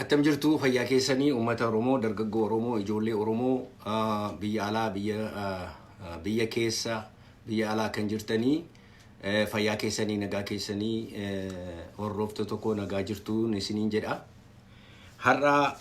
Attam jirtu, fayyaa keessanii? Uummata Oromoo, dargaggoo Oromoo, ijoollee Oromoo biyya alaa, biyya keessa, biyya alaa kan jirtanii, fayyaa keessanii, nagaa keessanii? Hordoftoota tokko, nagaa jirtu isiniin jedha. Har'a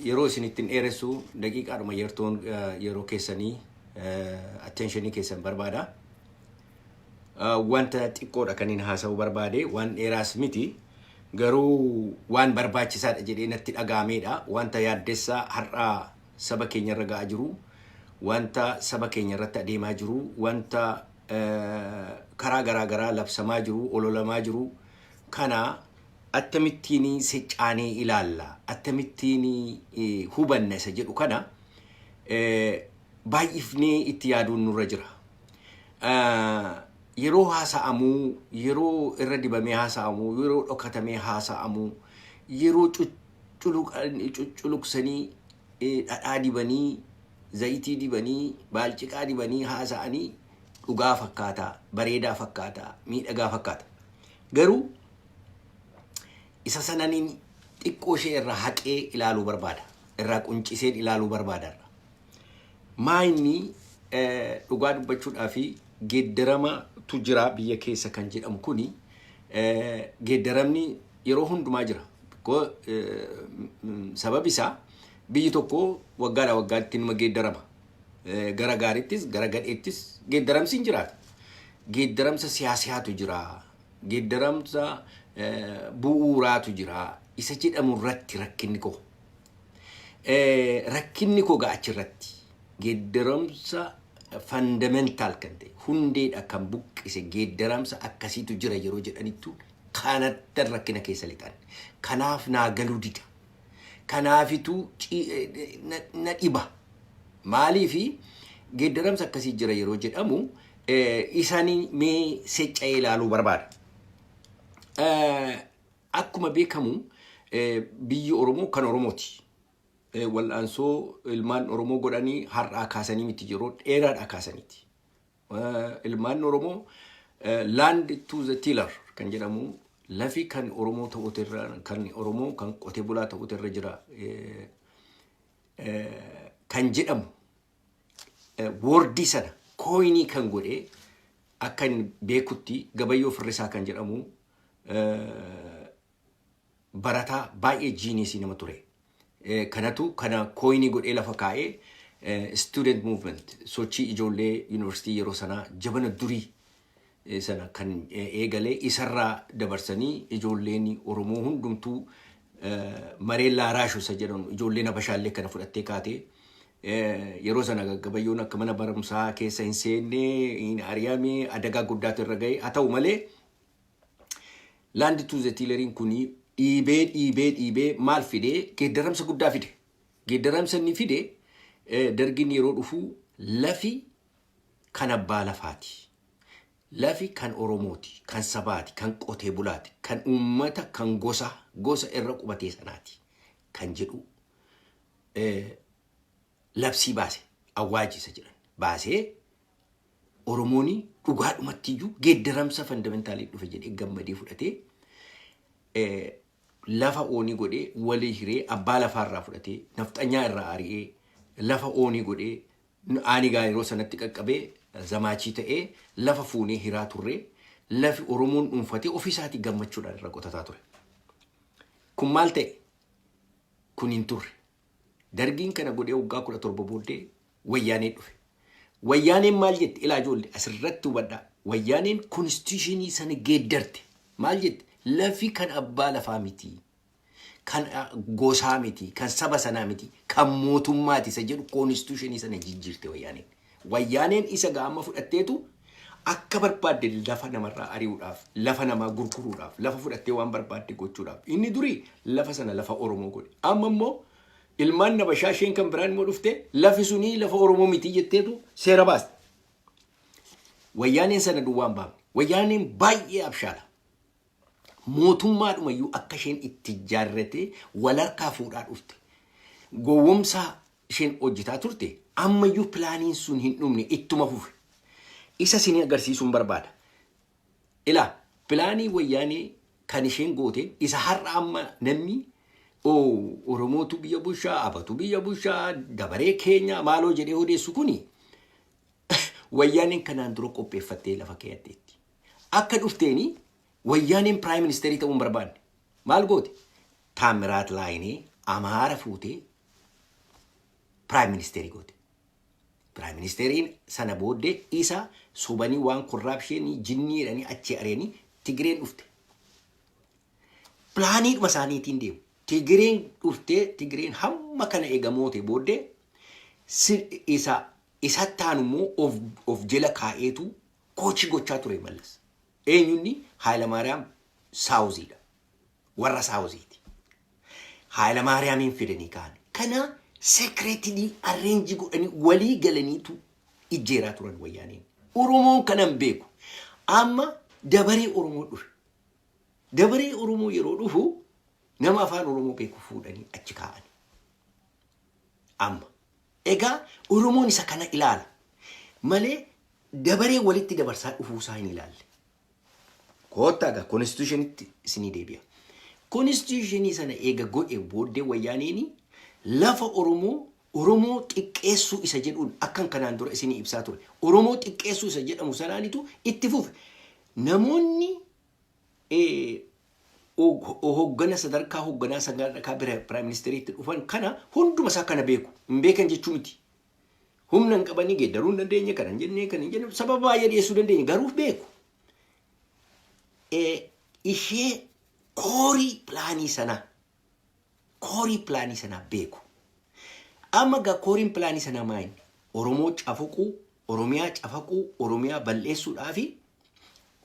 yeroo isin ittiin dheeressu, daqiiqaadhuma yertoon yeroo keessanii, attentionii keessan barbaada. Wanta xiqqoodha kan inni haasa'uu barbaade, waan dheeraas miti. Garuu waan barbaachisaadha jedhee natti dhaga'ameedha. Wanta yaaddessaa har'a saba keenya irra ga'aa jiru, wanta saba keenya irratti adeemaa jiru, wanta karaa garaa garaa labsamaa jiru, ololamaa jiru kana akkamittiin seccaanee ilaalla, akkamittiin hubanna isa jedhu kana baay'ifnee itti yaaduun nurra jira. Yeroo haasa'amuu, yeroo irra dibamee haasa'amuu, yeroo dhokatamee haasa'amuu, yeroo cucculuqsanii, dhadhaa dibanii, zayitii dibanii, baalciqaa dibanii haasa'anii dhugaa fakkaataa, bareedaa fakkaataa, miidhagaa fakkaata. Garuu isa sananiin xiqqoo ishee irraa haqee ilaaluu barbaada. Irraa qunciseen ilaaluu barbaada. Maa inni dhugaa dubbachuudhaa fi geeddaramatu jira biyya keessa kan jedhamu kuni, geeddaramni yeroo hundumaa jira. Sababi isaa biyyi tokko waggaadhaa waggaatti numa geeddarama. Gara gaariittis gara gadheettis geeddaramsi hin jiraata. Geeddaramsa siyaasaatu jira. Geeddaramsa bu'uuraatu jira. Isa jedhamu irratti rakkinni koo. Rakkinni koo ga'a achirratti. Geeddaramsa fundamental kan ta'e, hundeedha kan buqqise, geeddaramsa akkasiitu jira yeroo jedhanittu kanatti rakkina keessa lixan. Kanaaf naa galuu dida. Kanaafitu na dhiba. Maaliifi geeddaramsa akkasii jira yeroo jedhamu isaanii mee secca'ee ilaaluu barbaada. Akkuma beekamu biyyi Oromoo kan Oromooti. Wal'aansoo ilmaan Oromoo godhanii har'aa kaasanii miti, yeroo dheeraadhaa kaasaniiti. Ilmaan Oromoo land to the tiller kan jedhamu, lafi kan Oromoo ta'utu irra, kan Oromoo kan qotee bulaa ta'utu irra jira kan jedhamu, wordii sana coinii kan godhe akka inni beekutti Gabayyoo Firrisaa kan jedhamu barataa baay'ee geniusii nama ture. Kanatu kana coinii godhee lafa kaa'ee student movement, sochii ijoollee yuunivarsiitii yeroo sanaa, jabana durii sana kan eegalee, isarraa dabarsanii ijoolleen Oromoo hundumtuu maree laaraashu isa jedhamu, ijoolleen Habashaallee kana fudhattee kaatee, yeroo sana Gabayyoon akka mana barumsaa keessa hin seenne hin ari'ame, adagaa guddaatu irra ga'e. Haa ta'u malee land to the tilleriin kun dhiibee dhiibee dhiibee maal fidee? Geeddaramsa guddaa fide. Geeddaramsa inni fide, Dargiin yeroo dhufu lafi kan abbaa lafaati. Lafi kan Oromooti, kan sabaati, kan qotee bulaati, kan uummata, kan gosa gosa irra qubatee sanaati kan jedhu labsii baase, awwaajisa jedhan baasee, Oromoon dhugaadhumatti iyyuu geeddaramsa fundamentalii dhufe jedhee gammadee fudhatee, lafa ownii godhee, walii hiree, abbaa lafaarraa fudhatee, nafxanyaa irraa ari'ee, lafa ownii godhee, aani gaa yeroo sanatti qaqqabee zamaachii ta'ee lafa fuunee hiraa turree, lafi Oromoon dhuunfatee ofii isaatii gammachuudhaan irra qotataa ture. Kun maal ta'e? Kun hin turre. Dargiin kana godhee waggaa 17 booddee Wayyaaneen dhufe. Wayyaaneen maal jette? Ilaa ijoollee, asirratti hubadhaa. Wayyaaneen constitutionii sana geeddarte. Maal jette? Lafi kan abbaa lafaa miti. Kan gosaa miti. Kan saba sanaa miti. Kan mootummaati isa jedhu constitutionii sana jijjiirte Wayyaaneen. Wayyaaneen isa gaama fudhatteetu akka barbaadde lafa namarraa ari'uudhaaf, lafa namaa gurguruudhaaf, lafa fudhattee waan barbaadde gochuudhaaf. Inni durii lafa sana lafa Oromoo godhe. Amma immoo ilmaan Nabashaa isheen kan biraan immoo dhufte, lafi sunii lafa Oromoo miti jetteetu seera baaste. Wayyaaneen sana duwwaan baafne. Wayyaaneen baay'ee abshaala. Mootummaadhumayyuu akka isheen itti ijaarratee wal harkaa fuudhaa dhufte. Gowwomsaa isheen hojjetaa turte ammayyuu planiin sun hin dhumne, ittuma fufe. Isa isin agarsiisuun barbaada. Ilaa, planii Wayyaanee kan isheen goote isa har'a amma namni Oromootu biyya bulchaa, abatu biyya bulchaa, dabaree keenya maaloo jedhee odeessu kuni Wayyaaneen kanaan dura qopheeffattee lafa keeyatteetti. Akka dhufteeni Wayyaaneen prime ministerii ta'uu hin barbaanne. Maal goote? Taammiraat Laayinee Amaara fuutee prime ministerii goote. Prime ministeriin sana booddee isa sobanii waan corruptionii jinnii jedhanii achi ari'anii Tigireen dhufte. Planiidhuma isaaniitiin deemu. Tigireen dhuftee, Tigireen hamma kana eegamoote booddee isa isatti aanu immoo of jala kaa'eetu coach gochaa ture Mallas. Eenyunni? Haayilamaariyaam southiidha. Warra southiiti. Haayilamaariyaamiin fidanii ka'an. Kana secretly arrange godhanii walii galaniitu ijjeeraa turan Wayyaaneen. Oromoon kana hin beeku. Amma dabaree Oromoo dhufe. Dabaree Oromoo yeroo dhufu nama afaan Oromoo beeku fuudhanii achi kaa'an. Amma. Egaa Oromoon isa kana ilaala. Malee dabaree walitti dabarsaa dhufuusaa hin ilaalle. Koottaa egaa constitutionitti isinii deebi'a. Constitutionii sana eega godhe booddee Wayyaaneen lafa Oromoo, Oromoo xiqqeessuu isa jedhuun, akkan kanaan dura isinii ibsaa ture. Oromoo xiqqeessuu isa jedhamu sanaanitu itti fufe. Namoonni hoggana sadarkaa hogganaa sadarkaa prime ministeriitti dhufan kana hunduma isaa kana beeku. Hin beekan jechuu miti. Humna hin qabanii, geeddaruu hin dandeenye, kana hin jennee, kana hin jenne, sababa baay'ee dhiyeessuu dandeenya, garuu beeku. Ishee core planii sanaa beeku. Amma gaa coreiin planii sanaa maali? Oromoo cafaquu, Oromiyaa cafaquu, Oromiyaa balleessuudhaa fi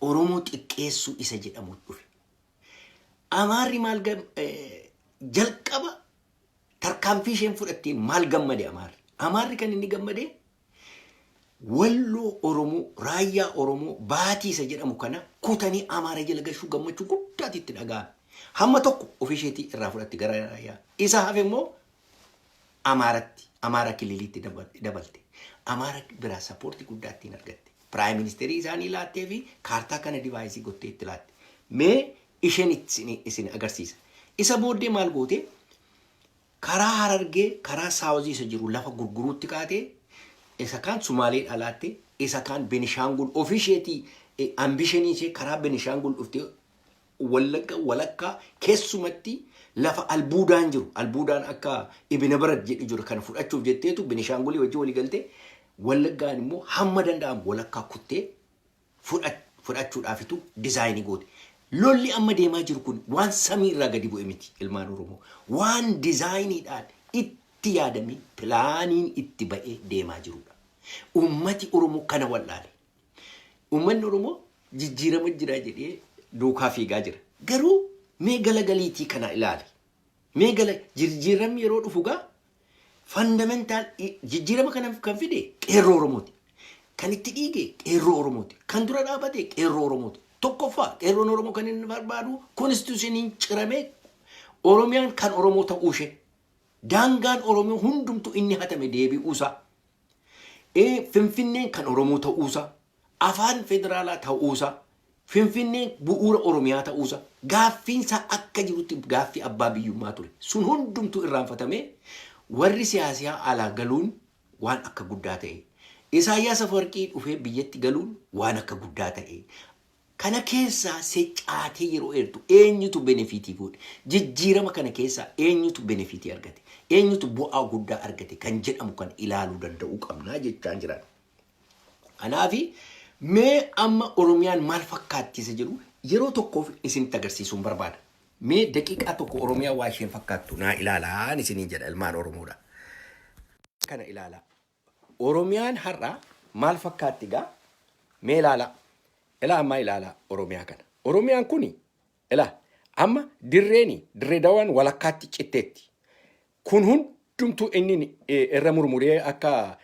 Oromoo xiqqeessuu isa jedhamu dhufe. Amaarri maal jalqaba tarkaanfii isheen fudhatteen maal gammade Amaarri? Amaarri kan inni gammade Walloo Oromoo, raayyaa Oromoo, Baatii isa jedhamu kana kutanii Amaara jala gashuu gammachuu guddaati itti dhaga'ame. Hamma tokko ofii isheetii irraa fudhatti gara raayyaa. Isa hafe immoo Amaaratti, Amaara kililiitti dabalte. Amaara biraa supportii guddaa ittiin argatte. Prime ministerii isaanii laattee fi kaartaa kana device gottee itti laatte. Mee isheen isin agarsiisa. Isa booddee maal goote? Karaa Harargee, karaa southii isa jiru lafa gurguruutti kaatee, isa kaan Sumaaleedhaa laatte, isa kaan Benishaangul ofii isheetii ambitionii ishee karaa Benishaangul dhuftee Wallagga walakkaa, keessumatti lafa albuudaan jiru, albuudaan akka Ibina Barad jedhu jiru kana fudhachuuf jetteetu Benishaangulii wajjin walii galtee, Wallaggaan immoo hamma danda'amu walakkaa kuttee fudhachuudhaafitu designii goote. Lolli amma deemaa jiru kun waan samii irraa gadi bu'e miti, ilmaan Oromoo. Waan designiidhaan itti yaadamee planiin itti ba'ee deemaa jirudha. Uummati Oromoo kana wallaale. Uummanni Oromoo jijjiirama jira jedhee duukaa fiigaa jira. Garuu mee galagaliitii kana ilaali. Mee gala jijjiiramni yeroo dhufu gaa fundamental jijjiirama kana kan fide qeerroo Oromooti. Kan itti dhiige qeerroo Oromooti. Kan dura dhaabate qeerroo Oromooti. Tokkoffaa, qeerroon Oromoo kan inni barbaadu constitutioniin ciramee Oromiyaan kan Oromoo ta'uu ishee. Daangaan Oromoo hundumtu inni hatame deebi'uusaa. Finfinneen kan Oromoo ta'uusaa. Afaan federaalaa ta'uusaa. Finfinneen bu'uura Oromiyaa ta'uusaa. Gaaffiinsaa akka jirutti gaaffii abbaa biyyummaa ture. Sun hundumtuu irraanfatamee warri siyaasaa alaa galuun waan akka guddaa ta'e. Isaayyaas Afawarqii dhufee biyyatti galuun waan akka guddaa ta'e. Kana keessaa secaatee yeroo eertu eenyutu benefitii godhe? Jijjiirama kana keessaa eenyutu benefitii argate? Eenyutu bu'aa guddaa argate kan jedhamu kan ilaaluu danda'uu qabnaa jechaa jiran. Kanaafi mee amma Oromiyaan maal fakkaatti isa jedhu yeroo tokkoof isinitti agarsiisuun barbaada. Mee daqiiqaa tokko Oromiyaa waa isheen fakkaattu naa ilaalaan isiniin jedha, ilmaan Oromoodha. Kana ilaalaa. Oromiyaan har'a maal fakkaatti gaa? Mee ilaalaa. Ilaa ammaa, ilaalaa Oromiyaa kana. Oromiyaan kuni ilaa amma dirreeni Dirree Dawaan walakkaatti citteetti. Kun hundumtuu inni irra murmuree akka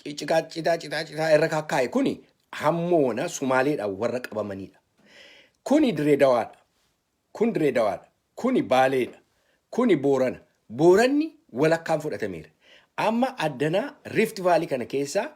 citaa citaa citaa citaa irra kakkaa'e kuni hammoona Sumaaleedhaan warra qabamanidha. Kuni Dirree Dawaadha. Kun Dirree Dawaadha. Kuni Baaleedha. Kuni Boorana. Booranni walakkaan fudhatameera. Amma addanaa Rift Valley kana keessaa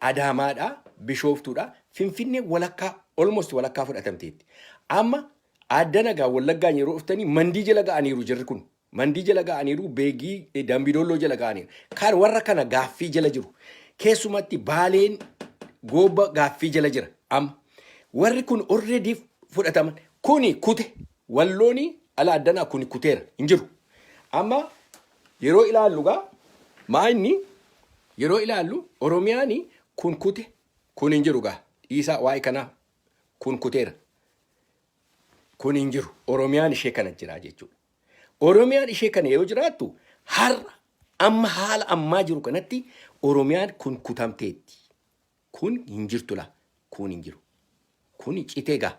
Adaamaadha, Bishooftuudha, Finfinnee walakkaa, almost walakkaa fudhatamteetti. Amma Addana gaa Wallaggaan yeroo dhuftanii Mandii jala ga'aniiru jirri kun. Mandii jala ga'aniiru, Beegii, Dambidolloo jala ga'aniiru. Kan warra kana gaaffii jala jiru. Keessumatti Baaleen Goobba gaaffii jala jira amma. Warri kun already fudhataman. Kuni kute. Wallooni ala addanaa kuni kuteera hin jiru. Amma yeroo ilaallu gaa maa inni yeroo ilaallu Oromiyaani kun kute, kun hin jiru gaa, dhiisaa waa'ee kanaa, kun kuteera. Kun hin jiru. Oromiyaan ishee kana jira jechuudha. Oromiyaan ishee kana yoo jiraattu, har'a amma haala ammaa jiru kanatti Oromiyaan kun kutamteetti. Kun hin jirtu laa. Kun hin jiru. Kun citee gaa.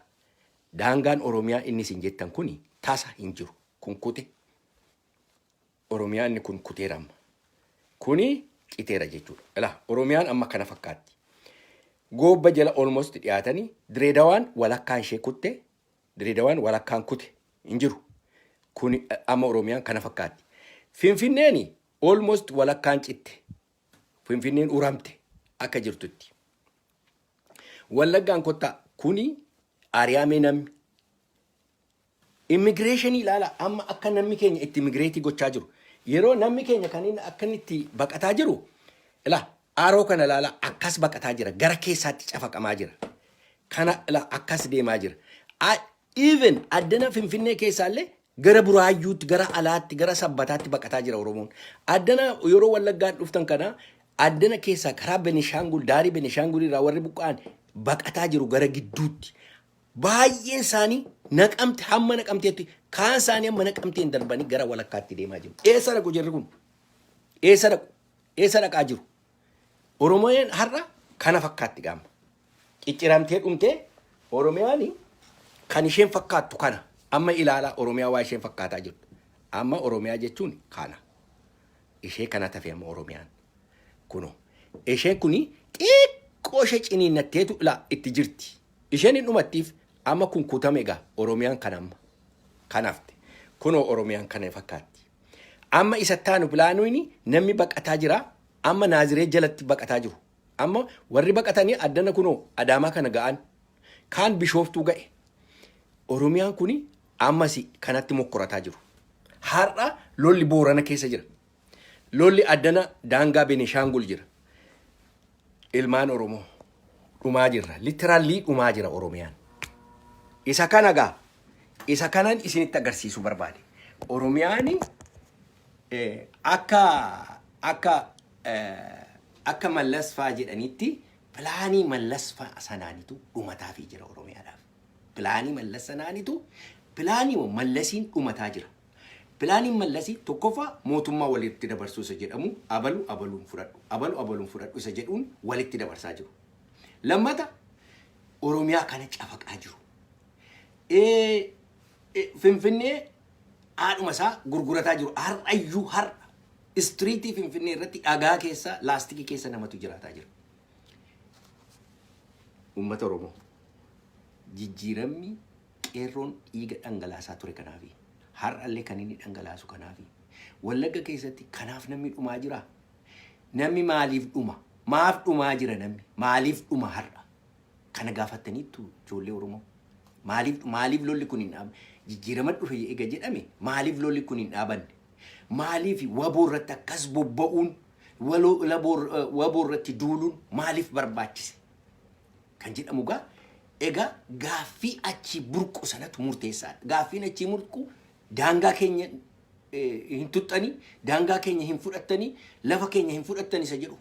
Daangaan Oromiyaa inni isin jettan kun tasa hin jiru. Kun kute. Oromiyaa inni kun kuteera amma. Kuni citeera jechuudha. Ilaa, Oromiyaan amma kana fakkaatti. Goobba jala almost dhiyaatanii, Direedawaan walakkaan ishee kutte, Direedawaan walakkaan kute hin jiru. Kuni amma Oromiyaan kana fakkaatti. Finfinneen almost walakkaan citte. Finfinneen uramte akka jirtutti. Wallaggaan kottaa, kuni ari'amee namni. Immigration ilaala, amma akka namni keenya itti immigrate gochaa jiru. Yeroo namni keenya kan inni akka inni itti baqataa jiru, ilaa aaroo kana ilaala, akkas baqataa jira, gara keessaatti cafaqamaa jira. Kana ilaa, akkas deemaa jira. Even addana Finfinnee keessaallee gara Buraayyuutti, gara alaatti, gara Sabbataatti baqataa jira Oromoon. Addana yeroo Wallaggaan dhuftan kana, addana keessaa karaa Benishaangul, daarii Benishaangul irraa warri buqqa'an baqataa jiru gara gidduutti. Baay'een isaanii Naqamte, hamma Naqamteetti, kaan isaanii hamma Naqamteen darbanii gara walakkaatti deemaa jiru. Eessa dhaqu jarri kun? Eessa dhaqu? Eessa dhaqaa jiru? Oromiyaan har'a kana fakkaatti gaama. Cicciramtee dhumtee. Oromiyaan kan isheen fakkaattu kana. Amma ilaalaa, Oromiyaa waa isheen fakkaataa jirtu. Amma Oromiyaa jechuun kana. Ishee kana tafe amma Oromiyaan. Kunoo. Isheen kuni xiqqoo ishee ciniinnatteetu ilaa itti jirti. Isheen hin dhumattiif amma kun kutame egaa Oromiyaan kan amma. Kanaafte. Kunoo Oromiyaan kana fakkaatti. Amma isa taanu pilaanuun namni baqataa jira. Amma Naaziree jalatti baqataa jiru. Amma warri baqatanii addana kunoo Adaamaa kana ga'an. Kaan Bishooftuu ga'e. Oromiyaan kuni ammas kanatti mokkorataa jiru. Har'a lolli Boorana keessa jira. Lolli addana daangaa Benishaangul jira. Ilmaan Oromoo dhumaa jirra. Literally dhumaa jira Oromiyaan. Isa kana gaa, isa kanan isinitti agarsiisuu barbaade. Oromiyaan akka Mallas faa jedhanitti pilaanii Mallas faa sanaanitu dhumataafii jira Oromiyaadhaaf. Pilaanii Mallas sanaanitu, pilaanii Mallasiin dhumataa jira. Pilaaniin Mallasii tokkoffaa mootummaa walitti dabarsuu isa jedhamu, abalu abaluun fudhadhu, abalu abaluun fudhadhu isa jedhuun walitti dabarsaa jiru. Lammata Oromiyaa kana cafaqaa jiru. Finfinnee haadhuma isaa gurgurataa jiru. Har'ayyuu har'a street Finfinnee irratti dhagaa keessa, laastikii keessa namatu jiraataa jira. Uummata Oromoo, jijjiiramni qeerroon dhiiga dhangalaasaa ture kanaafi. Har'allee kan inni dhangalaasu kanaafi. Wallagga keessatti kanaaf namni dhumaa jira. Namni maaliif dhuma? Maaf dhumaa jira namni? Maaliif dhuma har'a? Kana gaafattaniittu, ijoollee Oromoo? Maaliif lolli kun hin dhaabne? Jijjiirama dhufe eega jedhame, maaliif lolli kun hin dhaabanne? Maaliif WBO irratti akkas bobba'uun, WBO irratti duuluun maaliif barbaachise? Kan jedhamu gaa, egaa gaaffii achii burqu sanatu murteessaadha. Gaaffiin achii burqu daangaa keenya hin tuxxanii, daangaa keenya hin fudhattanii, lafa keenya hin fudhattanii isa jedhu,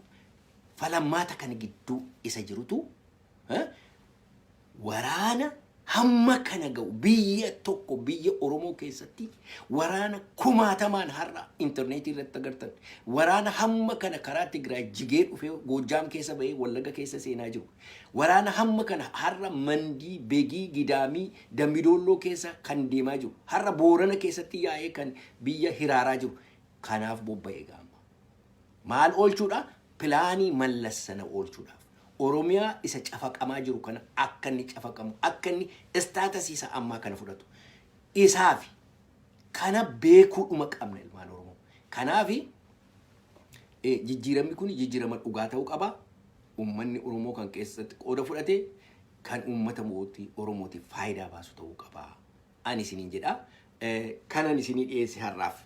falammaata kana gidduu isa jirutu waraana hamma kana ga'u, biyya tokko, biyya Oromoo keessatti waraana kumaatamaan har'a intarneetii irratti agartan, waraana hamma kana karaa Tigraay jigee dhufee Goojjaam keessa bahee Wallagga keessa seenaa jiru, waraana hamma kana har'a Mandii, Begii, Gidaamii, Dambidoolloo keessa kan deemaa jiru, har'a Boorana keessatti yaa'ee kan biyya hiraaraa jiru kanaaf bobba'ee gaama. Maal oolchuudha? Pilaanii Mallas sana oolchuudhaaf. Oromiyaa isa cafaqamaa jiru kana akka inni cafaqamu, akka inni status isa ammaa kana fudhatu. Isaafi kana beekuudhuma qabna, ilmaan Oromoo. Kanaafi jijjiiramni kun jijjiirama dhugaa ta'uu qaba. Uummanni Oromoo kan keessatti qooda fudhate, kan uummata mootii Oromootiif faayidaa baasu ta'uu qaba. Ani Ani isiniin jedha. Kanan isinii dhiyeesse har'aaf.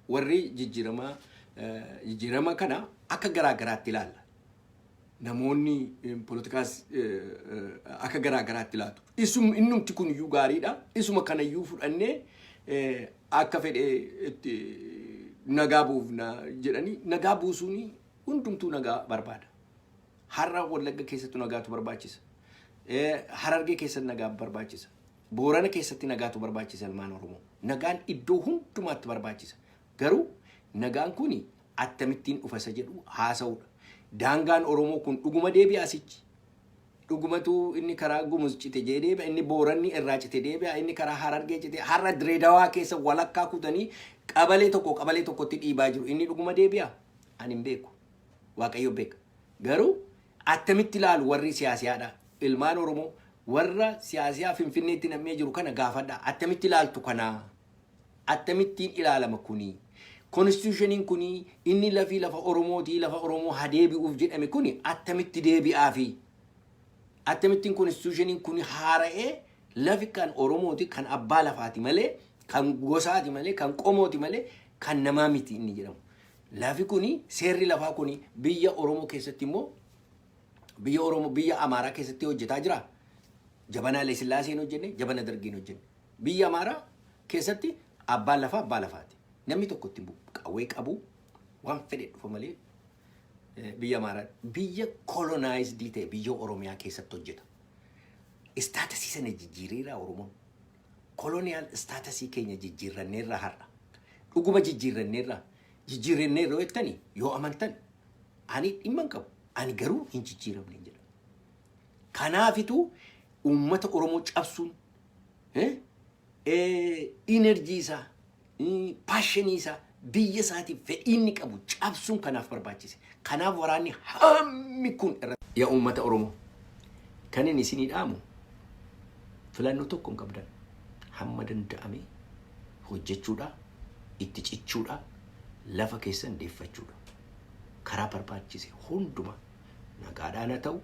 Warri jijjiirama kana akka garaa garaatti ilaalla. Namoonni poolitikaas akka garaa garaatti ilaatu. Isum innumti kun iyyuu gaariidha. Isuma kanayyuu fudhannee akka fedhe itti nagaa buufna jedhanii nagaa buusuun hundumtuu nagaa barbaada. Har'a Wallagga keessattu nagaatu barbaachisa. Harargee keessatti nagaa barbaachisa. Boorana keessatti nagaatu barbaachisa ilmaan Oromoo. Nagaan iddoo hundumaatti barbaachisa. Garuu nagaan kun akkamittiin dhufa isa jedhu haasa'uudha. Daangaan Oromoo kun dhuguma deebi'a asichi. Dhugumatu inni karaa Gumuz cite jee deebi'a, inni Booranni irraa cite deebi'a, inni karaa Harargee cite, har'a Direedawaa keessa walakkaa kutanii qabalee tokko qabalee tokkotti dhiibaa jiru. Inni dhuguma deebi'a? Ani hin beeku. Waaqayyo beeka. Garuu attamitti ilaalu warri siyaasiyaadha. Ilmaan Oromoo warra siyaasiyaa Finfinneetti nam'ee jiru kana gaafadha. Attamitti ilaaltu kanaa? Akkamittiin ilaalama kuni? Constitutioniin kuni inni lafii lafa Oromootii lafa Oromoo haa deebi'uuf jedhame kuni attamitti deebi'aafi? Akkamittiin constitutioniin kuni haara'ee lafi kan Oromooti, kan abbaa lafaati malee, kan gosaati malee, kan qomooti malee, kan namaa miti inni jedhamu. Lafi kuni, seerri lafaa kuni biyya Oromoo keessatti immoo biyya Oromoo biyya Amaaraa keessatti hojjetaa jira. Jabana Haile Sillaaseen hojjenne, jabana Dargiin hojjenne. Biyya Amaaraa keessatti abbaan lafaa abbaa lafaati. Namni tokko ittiin bu'u qawwee qabu waan fedhe dhufa malee biyya Amaaraa biyya colonized ta'e biyya Oromiyaa keessatti hojjeta. Status sana jijjiireera Oromoon. Colonial status keenya jijjiirranneerra har'a. Dhuguma jijjiirranneerra. Jijjiirranneerra yoo jettani, yoo amantan, ani dhimma hin qabu. Ani garuu hin jijjiiramne jedha. Kanaafitu uummata Oromoo cabsuun energy isaa, passion isaa, biyya isaatiif fedhii inni qabu cabsuun kanaaf barbaachise. Kanaaf waraanni hammi kun irra. Yaa uummata Oromoo, kan inni isinii dhaamu filannoo tokko hin qabdan. Hamma danda'ame hojjechuudha, itti cichuudha, lafa keessan deeffachuudha. Karaa barbaachise hunduma nagaadhaan haa ta'u,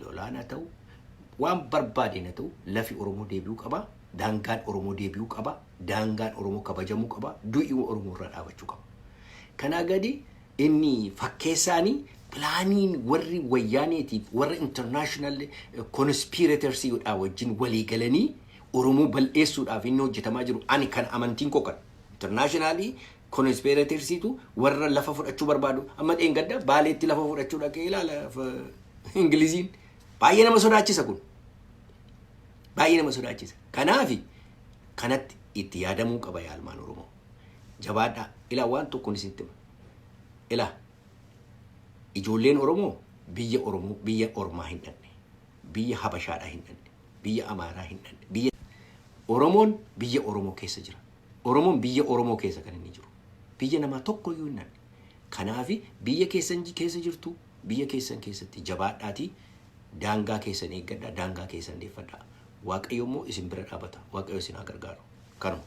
lolaan haa ta'u, waan barbaadeen haa ta'u, lafi Oromoo deebi'uu qaba. Daangaan Oromoo deebi'uu qaba. Daangaan Oromoo kabajamuu qaba. Du'i Oromoo irraa dhaabachuu qaba. Kanaa gadi inni fakkeessaanii planiin warri wayyaaneetiif warra international conspiratorsiidhaa wajjin walii galanii Oromoo bal'eessuudhaaf inni hojjetamaa jiru, ani kan amantiin koo kan international conspiratorsiitu warra lafa fudhachuu barbaadu. Amma dheengadda Baaleetti lafa fudhachuu dhaqee ilaala Ingiliziin. Baay'ee nama sodaachisa kun, baay'ee nama sodaachisa. Kanaafi kanatti itti yaadamuu qaba. Yaa ilmaan Oromoo, jabaadhaa. Ilaa, waan tokkoon isinitti hima. Ilaa, ijoolleen Oromoo biyya Oromoo biyya Ormaa hin dhanne, biyya Habashaadhaa hin dhanne, biyya Amaaraa hin dhanne. Biyya Oromoon biyya Oromoo keessa jira. Oromoon biyya Oromoo keessa kan inni jiru. Biyya namaa tokko iyyuu hin dhanne. Kanaafi biyya keessan keessa jirtu, biyya keessan keessatti jabaadhaatii daangaa keessan eeggadhaa, daangaa keessan deeffadhaa. Waaqayyo immoo isin bira dhaabata. Waaqayyo isin haa gargaaru. Kanuma.